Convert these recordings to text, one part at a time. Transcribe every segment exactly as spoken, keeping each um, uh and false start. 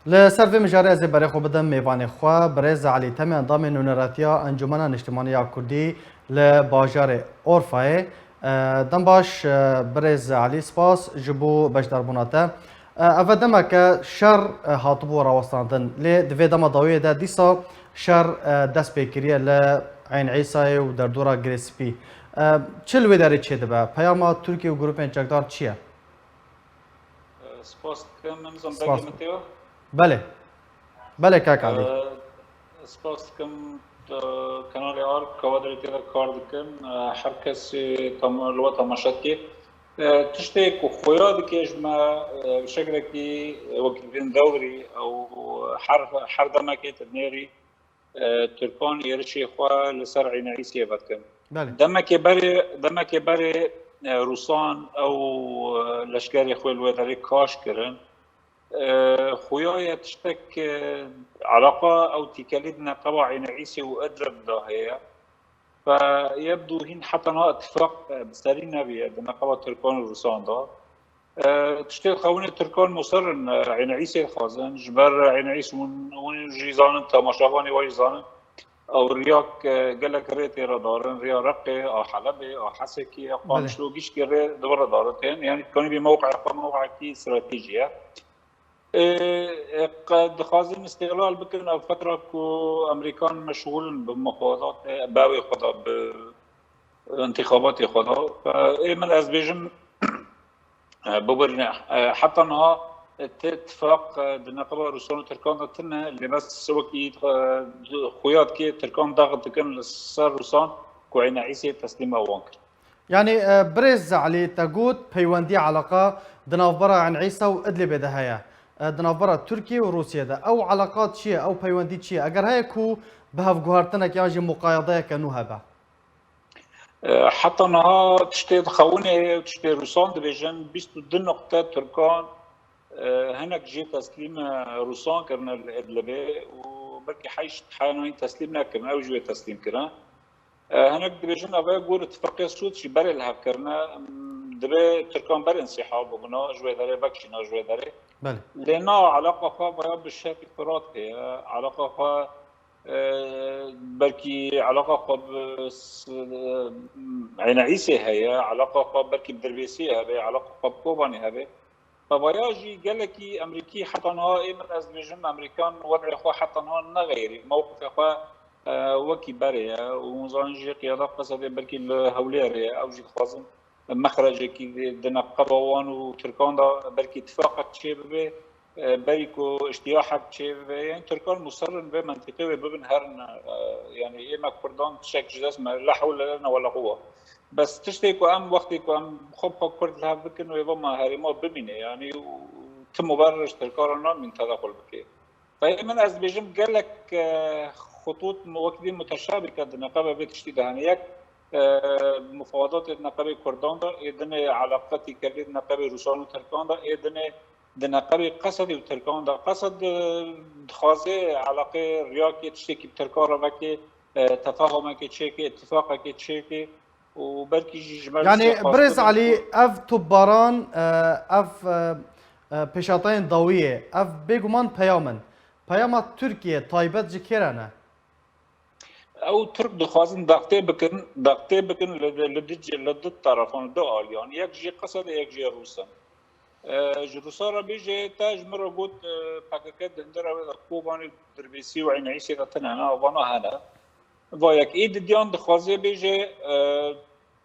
Li ser vê mijarê ez ê berê xwe bidim mêvanê xwe, birêz Elî Temê, endamê nûneretiya Encûmena Niştimanî ya Kurdî li bajarê Orfayê. E, dem baş, e, birêz Elî, spas ji bo beşdarbûna te. E, ev demeke şer, e, hatibû rawestandin, lê di vê dema dawiyê de dîsa şer, e, dest pê kiriye li Eyn Îsayê û derdora Girê Spî. E, çi li wê derê çêdibe? Peyama Tirkiye û grûpên çekdar çi ye? Spas dikim, em zan Spas. Belê min tê. Belê. Belê, kak Elî. Ee, spas dikim, e, kanalê Ark, Kawadirê tê de kar dikin. E, her kesê tam-, li we temaşe dike. E, tiştê ku xuya dike ji me, e, bi şekilekî, e, wekî bên dewrî ew her, her demekê tu nêrî, e, Tirkan êrişê xwe li ser Eyn Îsê vedikin. Belê. Demekê berê, demekê berê, e, Rûsan ew, e, leşkerê xwe li wê derê kaş kirin. E, xuya ye tiştek, e, eleqa ew tîkelî di neqeba Eyn Îsê û Idlib de heye. Fe yebdû hîn heta niha îtifaq, e, bi serî nebûye di neqeba Tirkan û Rûsan de. E, tiştê dixwîne Tirkan musir in, e, Eyn Îsê dixwazin. Ji ber Eyn Îs hûn, hûn jî zanin, temaşevanê we jî zanin. Ew riyak, e, gelek rê tê re darin. Riya Reqê, a Helebê, a Hesekê, a Belê. Qamişlo, gişkê rê di vir re darin tên. Yanî dikanî bî mewqeya xwe mewqeyekî stratejî ye. E, e, qe-, dixwazin îstîqlal bikin, ev fetra ku Amerîkan meşxûl in bi mufawedatê, bi wê xwe de, bi întîxabatê xwe de. Ê min ez bêjim, e, bibirîne, e, heta niha, e, ti-, tifaq, e, di neqeba Rûsan û Tirkan de tune, lê bes wekî, e, xuya dike Tirkan daxit dikin li ser Rûsan ku Eyn Îsê teslîma wan kir. Yanî, e, birêz Elî, te got peywendî, eleqa di navbera Eyn Îsa û Idlibê de heye. E, di navbera Tirkiye û Rûsiyê de. Ew eleqa çi ye? Ew peywendî çi ye? Eger heye ku bi hevguhertinek yan jî muqayedeyeke nû hebe? E, heta niha tiştê dixewinê û tiştê Rûsan dibêjin, bîst û du nuqte Tirkan, e, hinek jê teslîm, e, Rûsan kirine li Idlibê û belkî heşt heyanayî teslîm nekirin, ew jî wê teslîm kirin. E, hinek dibêjin, ev e gor îtifaqê Sûc jî berê li hev kirine, em, divê Tirkan berê însîhab bibûna, ji wê derê vekişîna ji wê derê. Belê. Lê na, eleqa xwe vaya bi Şerqî Firat heye, eleqa xwe, e, belkî eleqa xwe bi s-, e, Eyn Îsê heye, eleqa xwe belkî bi Dirbêsiyê hebe, eleqa xwe bi Kobanê hebe. Tevaya jî gelekî Emerîkî heta niha, ê min ez dibêjim, Emerîkan wed'ê xwe heta niha nexeyirî. Mewqifê xwe, e, wekî berê ye û hûn zanin jî qiyada Qesedê belkî li Hewlêrê ye. Ew jî dixwazin mexrecekî di, di neqeba wan û Tirkan de belkî tifaqek çê bibe, e, berî ku îştiyahek çê bibe. Yanî Tirkan musir in vê mentîqê wê bibin herin, e, yanî ê me Kurdan tiştek ji dest me, la hewle lena wela quwwe. Bes tiştê ku em, wextê ku em xwe bi xwe Kurd li hev bikin, wê va me herêma bimîne, yanî û tim û ber ji Tirkan re namîn tedexul bike. Peyê min ez dibêjim gelek, e, xutût mu-, wekî dî muteşabîke di neqebe vê tiştî de hene. Yek, e, mufawedatê di neqebê Kurdan de, ê dinê eleqetî kelî di neqebê Rûsan û Tirkan de, ê dinê di neqebê Qesedê û Tirkan de. Qesed, e, dixwaze eleqê riyakê tiştekî bi Tirkan re veke, e, tefahumekê çêke, îtifaqekê çêke û belkî jî ji me Yanî, siyasal birêz Elî, ev topbaran, e, ev, e, e, pêşhatayên dawiyê, ev bêguman peyam in. Peyama Tirkiye taybet ji kê re ne? Ew Tirk dixwazin daxtê bikin, daxtê bikin li, li, li du, li du terefan, li du aliyan. Yek jê Qesedê, yek jê Rûsan. E, ji Rûsa re bêje, te ji min re got, e, P K K di hundirê wê de Kobanê, Dirbêsî û Eyn Îsê de tune ne, vana hene. Va yek ê didiyan dixwaze bêje, e,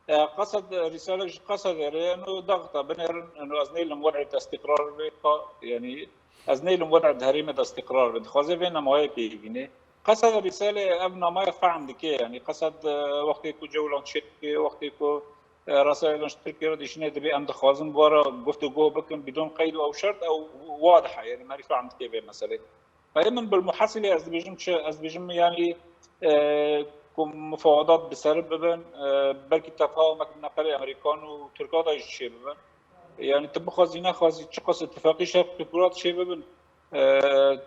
e, Qesed, rîsalek ji Qesedê re, eno daxta binêrin, eno ez nêlim wed'ê de îstîqrar bê, pa, yanî ez nêlim wed'ê di herêmê de îstîqrar bê. Dixwaze vê namayekê bîne. Qesed rîsalê ev namaya fehm dike, yanî Qesed, e, wextê ku cewlan çêdike, wextê ku, e, rêsalek ji Tirkiye re dişîne, dibê em dixwazin bi we re guftûgo bikin, bidon qeyd û ew şert, ew wadih e, yanî merî fehm dike vê meselê. Peyê min bilmuhesilê ez dibêjim çi? Ez dibêjim, yanî, e, ku mufawedat bi ser bibin, e, belkî tefahumek di neqebê Amerîkan û Tirkan de jî çê bibin. Yanî tu bixwazî nexwazî çiqas îtifaqî Şerqî Firat çê bibin, e,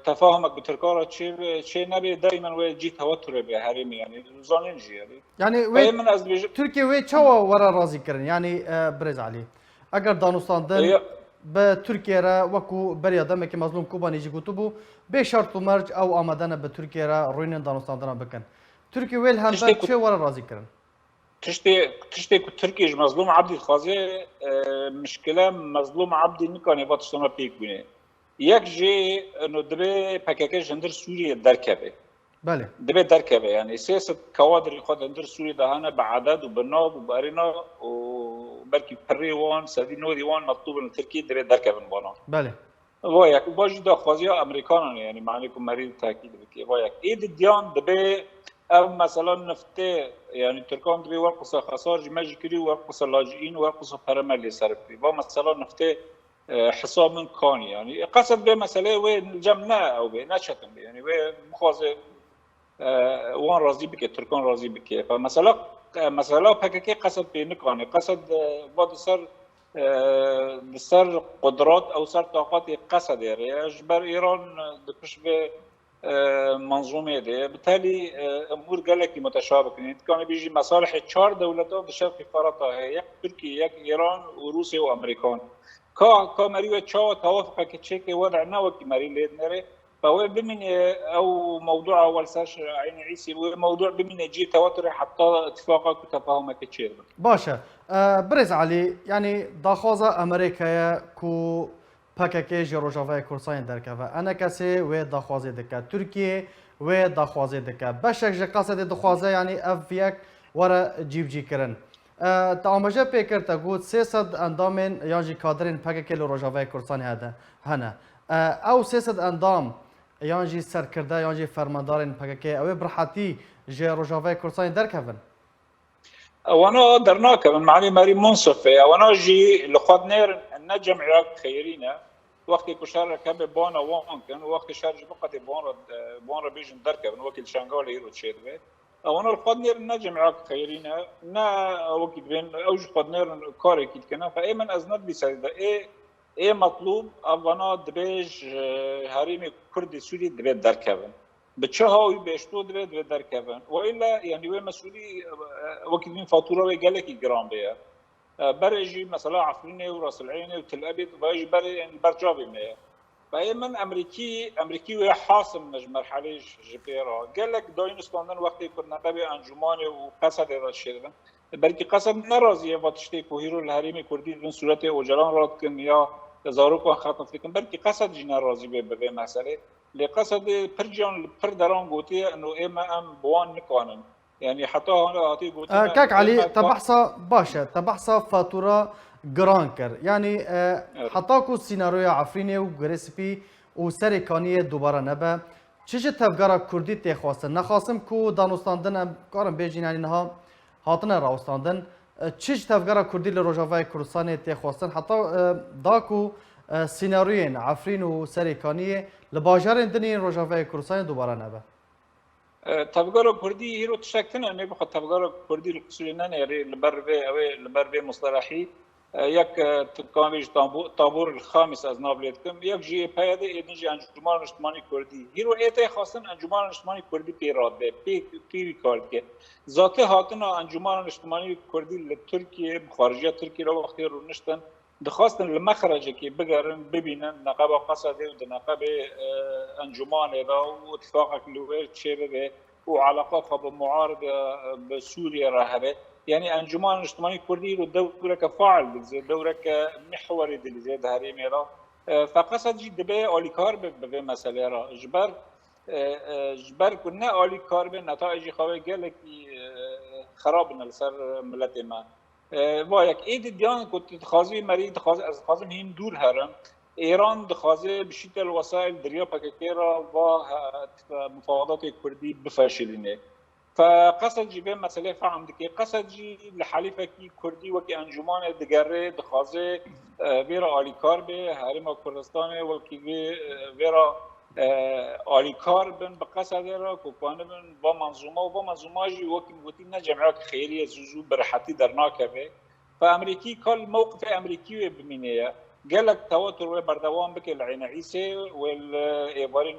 tefahumek bi Tirkan re çê, çê nebe, daîmen wê cî teweturê be herêmê, yanî zanîn jî, yanî. Yanî wê Peyê min ez dibêjim Tirkiye wê çawa were razî kirin? Yanî, e, birêz Elî, eger danûstandin Ê, bi Tirkiye re, wekû beriya demekê Mezlûm Kobanî jî gotibû, bê şert û merc ew amade ne bi Tirkiye re rûnên danûstandina bikin. Tirkiye wê li hember Tiştê ku- çi were razî kirin? Tiştê, tiştê ku Tirkiye ji Mezlûm Ebdî dixwaze, e, mişkile Mezlûm Ebdî nikane va tiştana pêk bûne. Yek jê, eno, dibê P K K ji hindir Sûriyê derkeve. Belê. Dibê derkeve, yani sê sed kawadrê xwe di hindir Sûriyê de hene, bi eded û bi nav û bi erêna û belkî pirê wan, sedî nodî wan metlûb in li Tirkiyê, dibê derkevin vana. Belê. Va yek, va jî daxwaziya Amerîkanan e, yani manê ku merî tekîd bike. Va yek. Ê di diyan dibê ev mesela niftê, yani Tirkan dibê werqisa xesar ji me jî kirî, werqisa lacîîn, werqisa pere me lê ser bikirî. Va mesela niftê, e, hesab min kanî. Yani, e, qesed vê meseleyê wê cem ne ew bê, ne çetin bê. Yani wê bixwaze, e, wan razî bike, Tirkan razî bike. Fa mesela, e, mesela P K K qesed pê nikane. Qesed, e, va di ser, e, di ser qudrat ew ser taqatê qesedê re ye. Ji ber Îran, e, di pişt vê, e, menzûmê de ye. Bi telî, e, emûr gelekî muteşabik in. Dikanê bî jî mesalihê çar dewletan di Şerqî Ferata heye. Yek Tirkiye, yek Îran û Rûsya û Amerîkan. Ka, ka merî wê çawa tewafukeke çêke wede ne wekî merî lê dinêre. Fa wê bimîne ew mewdûa welsar Eynî Îsê, wê mewdû bimîne cî tewaturê heta îtifaqa ku tefahumeke çêdibin. Baş e. E, Birêz Elî, yanî daxwaza Amerîkayê ku P K K ji Rojavayê Kurdistanê derkeve. Enekesê wê daxwazê dike. Tirkiye wê daxwazê dike. Beşek ji Qesedê dixwaze, yanî ev yek were cîbicîkirin. E, te amaje pê kir, te got sê sed endamên yan jî kadirên P K K li Rojavayê Kurdistanê hede, hene. E, ew sê sed endam yan jî serkirde yan jî fermandarên P K K ew ê bi rehetî ji Rojavayê Kurdistanê derkevin? Ewana dernakevin, manê merî munsif e. Ewana jî li xwe dinêrin, ne cemiyek xeyrî ne. Wextê ku şerek hebe bana wan kin, wextê şer ji biqetê ban re, ban re bêjin derkevin, wekî li Şengalê îro çêdibe. Ewana li xwe dinêrin ne cemiyek xeyrî ne, ne wekî dibên, ew ji xwe dinêrin karekî dikine. Fe ê min ez ne dibî serî de. Ê, ê metlûb, ev vana dibê ji herêmê Kurdê Sûriyê dibê derkevin. Bi çi hawî bêşto divê, divê derkevin. Weyla, yanî wê mesûlî, e, wekî din fatûra wê gelekî giran bê ye. E, berê jî mesela Efrînê û Rasil'înê û Til Ebîd, vay jî berê, yanî ber çavê me ye. Vayê min Emrîkî, Emrîkî wê hasim me ji merhelê ji, ji pê re. Gelek dayîn standin wextê ku neqebê encûmanê û Qesedê re şêdibin. Belkî Qesed nerazî ye va tiştê ku hîro li herêmê Kurdî bin sûretê Ocalan radikin ya zarokan xetf dikin. Belkî Qesed jî nerazî bê bi vê meselê. Lê Qesedê pir can li pir deran gotiye, eno ê me em bi wan nikanin. Yanî heta hane hatî gotin. E, Kak Elî, te behsa, baş e, te behsa fatûra giran kir. Yanî, e, heta ku sînaroya Efrînê û Girê Spî û Serê Kaniyê dubare nebe, çi ji tevgera Kurdî tê xwestin? Nexasim ku danûstandin, em karin bêjin, yanî niha hatine rawestandin. E, çi ji tevgera Kurdî li Rojavayê Kurdistanê tê xwestin? Heta, e, da ku, e, sînaroyên Efrîn û Serê Kaniyê li bajarên din yên Rojavayê Kurdistanê dubare nebe. E, tevgera Kurdî hîro tiştek tune, em ê bixwe tevgera Kurdî li qisûrê nenêrê, li ber vê, ew ê li ber vê mustelehî, e, yek, e, tu kanî ji Tabû-, Tabûr el Xamîs ez nav lê dikim, yek jî ê P Y D, ê din jî Encûmana Niştimanî Kurdî. Hîro ê tê xwestin Encûmana Niştimanî Kurdî pê radibe, pê, pê wî kar dike. Zatê hatina Encûmana Niştimanî Kurdî li Tirkiyê, bi xarijiya Tirkiyê re wextê rûniştin, dixwestin li mexrecekê bigerin, bibînin, neqeba Qesedê û di neqebê, e, encûmanê de û îtifaqek li wê çêbibe û eleqa xwe bi muarid, e, bi Sûriyê re hebe. Yanî Encûmana Niştimanî Kurdî îro dewreke fail dilîze, dewreke mihwerî dilîze di herêmê de. E, fe Qesed jî dibe alîkar be bi vê meselê re. Ji ber, e, e, ji ber ku ne alîkar be, netayecî xwe wê gelekî, e, xerab in li ser miletê me. E, va yek ê di diyan ku tu dixwazî merî dixwaz-, ez dixwazim hîn dûr herim. Îran dixwaze bi şîte li wesayil diriya P K K re va, e, mufawadatê Kurdî bifeşilîne. Fe Qesed jî vê meselê fehm dike. Qesed jî li helîfekî Kurdî wekî encûmanê digere, dixwaze, e, vê re alîkar be, Herêma Kurdistanê wekî vê, e, vê re, e, alîkar bin bi Qesedê re ku kanibin va menzûma û va menzûma jî wekî min gotî ne cemiyek xêrî ye, zû zû bi rehetî dernakeve. Fe Emerîkî ka li mewqifê Emerîkî wê bimîne ye. Gelek tewatur wê berdewam bike li Eynî Îsê, wê li êvarîn,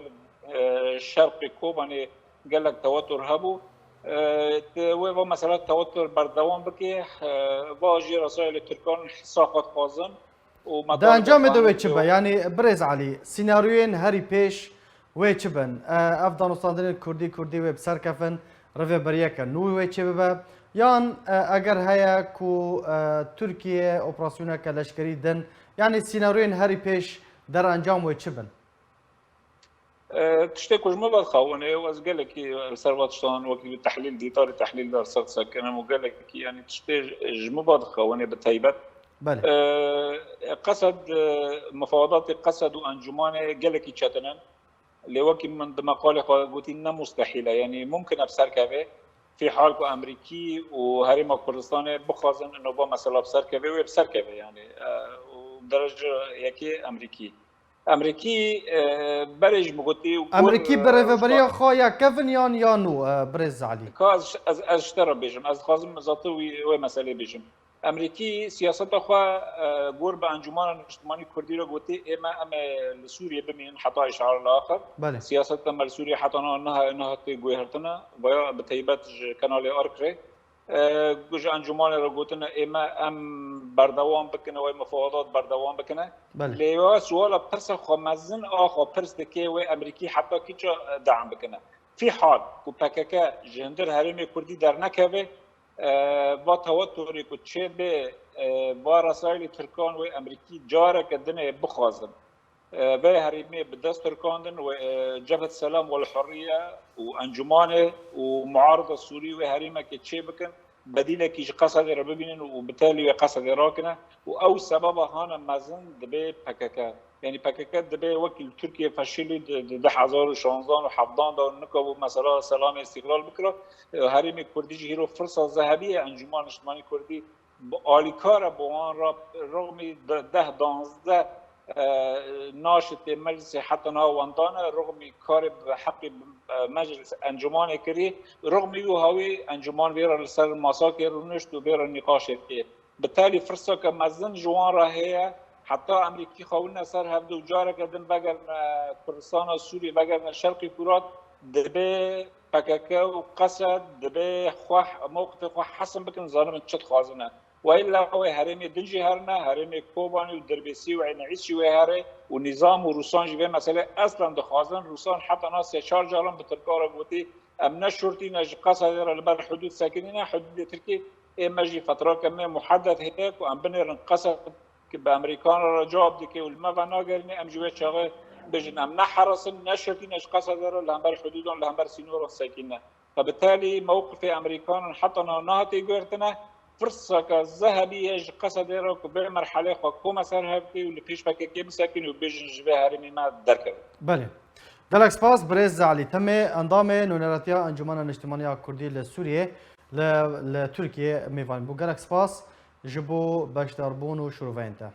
e, şerqê Kobanê gelek tewatur hebû. E, te-, wê va mesela tewatur berdewam bike, e, va jê re sayê li Tirkan hisa xwe dixwazin. Di encamê de wê çi be? Yanî Birêz Elî, sînaryoyên herî pêş wê çi bin? E, ev danûstandinên kurdî kurdî wê bi ser kevin, rêveberiyeke nû wê çêbibe? Yan, e, eger heye ku, e, Tirkiye operasyoneke leşkerî din, yanî sînaryoyên herî pêş derencam wê çi bin? E, tiştê ku ji min ve dixewine, û ez gelekî li ser van tiştan wekî tehlîl, dîtarê tehlîl de ser disekinim û gelekî, yanî tiştê ji min ve dixewine bi taybet. Belê. E, qesed, e, mifawadatê qesed û encûmanê gelekî çetin in. Lê wekî min di meqalê xwe gotî, ne mustehîl e, yanî mumkin e bi ser keve. Fî hal ku Amerîkî û Herêma Kurdistanê bixwazin nova mesela bi ser keve, wê bi ser keve, yanî, e, û derece yekê Amerîkî. Amerîkî, e, berê ji min gotî û gor, Amerîkî e, bi rêveberiya xwe ya kevin yan ya nû, e, Birêz Elî? Ka ez, ez, ez ji te re bêjim, ez dixwazim zate wî, wê meselê bêjim. Amerîkî siyaseta xwe, e, gor bi Encûmana Niştimanî Kurdî re gotî, ê me em ê li Sûriyê bimînin heta îşara li axir. Belê. Siyaseta me li Sûriyê heta niha, niha, niha tê guhêrtine, veya bi taybet ji kanalê Ark re. E, ji encûmanê re gotine, ê me em berdewam bikine, wê mifawadat berdewam bikine. Belê. Lê ya suala pirsa xwe mezin a xwe pirs dike, wê Amerîkî heta kîça, e, deam bikine. Fî hal ku P K K ji hundir herêmê Kurdî dernekeve, e, va teweturê ku çêbe, e, va resayîlê Tirkan wê Amerîkî careke dinê bixwazin, e, vê herêmê bi dest Tirkan din û, e, Cebhet Selam wel Hurriye û encûmanê û muarida Sûrî wê herêmekê çêbikin, bedîlekî ji Qesedê re bibînin û bi telî wê Qesedê rakine û ew sebeba hane mezin dibe P K K. Yanî P K K dibe wekî li Tirkiye feşîlî di, di du hezar û şanzdan û hevdan de û nika bû mesela Selamê Îstîqlal bikira. E, herêmê Kurdî jî hîro firsa zehebî ye, Encûman Niştimanî Kurdî bi alîkar e bi wan re, rixmî de-, deh danzdeh, e, naşitê meclisê heta niha wendane, rixmî karê bi heqî, e, meclis encûmanê kirî, rixmî wî hawî encûman vê re li ser masakê rûnişt û vê re nîqaşê dikê. Bi telî firseke mezin ji wan re heye, heta Amerîkî xewine ser hevdû û careke din vegerine Kurdistana Sûrî, vegerine Şerqî Kurat, dibe P K K û Qesed dibe xwe, mewqifê xwe hesin bikin, zanibin çi dixwazine. Weyla wê herêmê din jî herine, herêmê Kobanê û Dirbêsî û Eyn Îsî wê here û nîzam û Rûsan jî vê meselê eslen dixwazin. Rûsan heta niha sê çar caran bi Tirka re gotî, em ne şurtî ne ji Qesedê re li ber hudûd sekinîne, hudûdê Tirkî ê me jî fetrake me muheded heye ku em binêrin Qesed ki bi Amerîkan re cewab dike û li me venagerîne, em ji wê çaxê bêjin, em ne heresin, ne şirtî, ne ji Qesedê re li hember hudûdan, li hember sînoran sekîne. Xwe bi telî mewqifê Amerîkanan heta niha nehatî guhertine, firseka zehebî ye ji Qesedê re ku bê merhelê xwe kome ser hevdî û li pêş P K K bisekîn û bêjin ji vê herêmê me derkevin. Belê. Gelek spas, Birêz Elî Temê, endamê Nûneretiya Encûmena Niştimaniya Kurdî li Sûriyê, li, li Tirkiyê mêvanî bû. Gelek spas ji bo beşdarbûn û şiroveyên te.